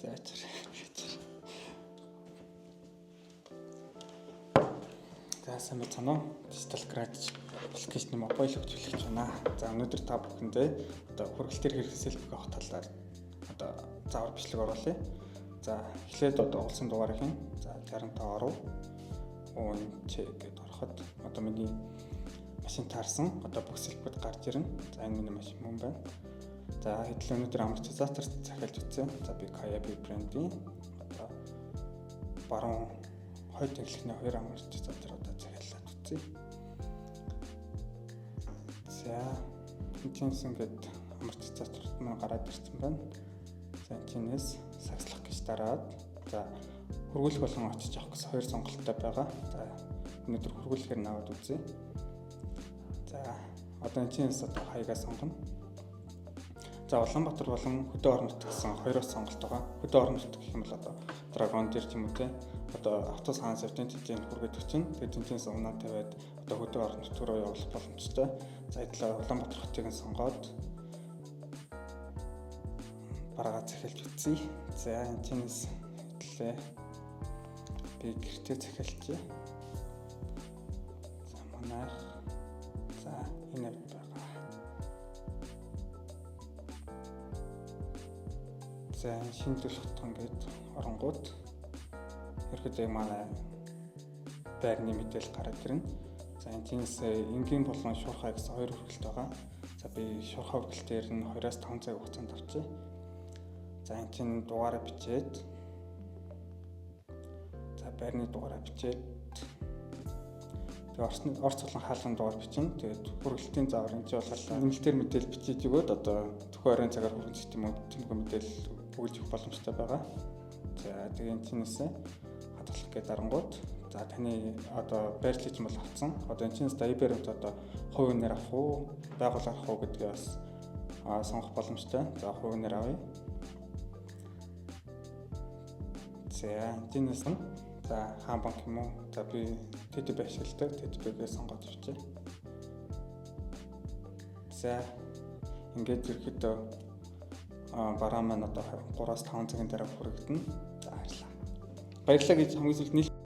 За, За, сайн байцгаана уу? Digital Garage application mobile хөгжүүлэгч байна. За, өнөөдөр та бүхэндээ одоо хүргэлтээр хэрэглэсэн селфиг авах талаар одоо заавар бичлэг оруулъя. За, эхлээд одоо улсын дугаарыг хийн. За, 65 оров УНЧ гэдээ ороход одоо миний машин таарсан одоо бүх селфигүүд гарч ирнэ. За, энэ миний машин мөн байна. За, хэдэл өнөөдөр амортизатор захиалж үзсэн. За, би Kayabi брендийн одоо баруун хойд тэглэхний хоёр амортизатор одоо захиалаад үзье. За, энэчнээс ингээд амортизаторт маань гараад ирсэн байна. За, энэчнээс сагслах гэж дараад, за, хөргүүлэх болон очиж авах гэсэн хоёр сонголттой байгаа. За, өнөөдөр хөргүүлэхээр нь аваад үзье. За, одоо энэчнээс одоо хаягаа сонгоно. За, Улаанбаатар болон хөдөө орон нутг гэсэн хоёроос сонголт байгаа. Хөдөө орон нутг гэх юм бол одоо Dragon дээр ч юм уу те, одоо автобус хаан савдын тэжээнд хүргээд өчнө. Тэгээд тэнцэнс унаа тавиад одоо хөдөө орон нутг руу явуулах боломжтой. За, хэдлээ Улаанбаатар хотыг нь сонгоод бараагаа захиалж үзье. За, энэчнээс хэдлээ би гэртээ захиалчээ. За, манайх, за, энэ байгаа. За, шинэ төлөх хотгон гээд оронгууд ерөөдөө манай байрны мэдээлэл гараад ирнэ. За, энэ тиймээс энгийн болон шуурхай гэсэн хоёр хүргэлт байгаа. За, би шуурхай хүргэлтээр нь 2-5 цаг хугацаанд авчээ. За, энэ чинь дугаараа бичээд, за, байрны дугаараа бичээд, тэгээ орц болон хаалган дугаар бичнэ. Тэгээд хүргэлтийн заавар энэ чинь бол нэмэлтээр мэдээлэл бичиж өгөөд одоо зөвхөн оройн цагаар хүргэж гэх юм уу, тиймэрхүү мэдээлэл өгүүлж өгөх боломжтой байгаа. За, тэгээ энэ чинээсээ хадгалах гээд дарангууд, за, таны одоо байрлал чинь бол авцсан. Одоо энэ чинээс даи баримт одоо хувь нэр авах уу, байгууллага авах уу гэдгээ бас сонгох боломжтой. За, хувь нэр авъя. За, энэ чинээс нь, за, хаан банк юм уу? За, би ТДБ ашигладаг. ТДБ-гээ сонгоод авчээ. За, ингээд ерөөхдөө бараа маань одоо 3-5 цагийн дараа хүрэгдэнэ. За, баярлалаа. Баярлалаа гэж хамгийн сүүлд нийл